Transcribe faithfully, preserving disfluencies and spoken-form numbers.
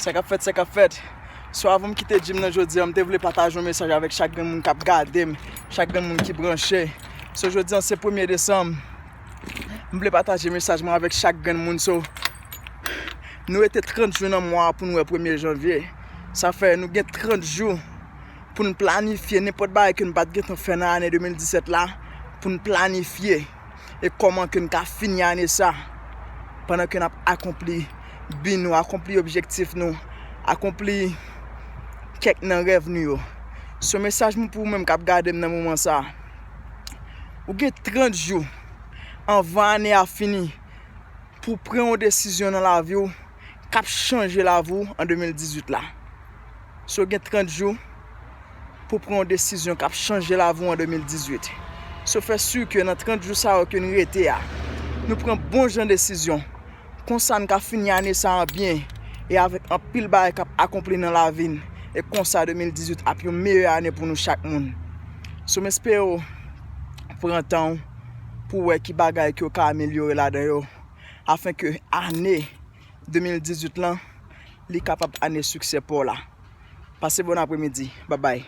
Sa k ap fèt, sa k ap fèt. So, avan m kite gym nan jodi a, m te vle pataje yon mesaj avèk chak grenn moun k ap gade m, chak grenn moun ki branche. So, jodi a se premye desanm. M vle pataje mesaj mwen avèk chak grenn moun. So, nou rete trant jou nan mwa a pou n wè premye janvye. Sa fè nou gen trant jou pou n planifye nenpòt bagay ke n pa t gentan fè nan ane de mil disèt la, pou n planifye e kòman ke n ka fini ane sa, pandan ke n ap akonpli bi nou, akonpli objektif nou, akonpli kèk nan rèv nou yo. So, mesaj mwen pou ou menm k ap gade m nan moman sa a, ou gen trant jou anvan ane a fini pou w pran yon desizyon nan lavi w k ap chanje lavi w an de mil dizuit la. So, gen trant jou pou w pran yon desizyon k ap chanje lavi w an de mil dizuit. So, fè si ke nan trant jou sa yo ke n rete a, nou pran bon jan desizyon. Konsa, n ka fini ane sa an byen e avèk anpil bagay k ap akonpli nan lavi n. E konsa, de mil dizuit ap yon meyè ane pou nou chak moun. So, m espere w pran tan w pou w wè ki bagay ke w ka amelyore ladan yo, afin ke ane de mil dizuit lan, li kapab ane siksè pa w la. Pase bon apremidi. Babay.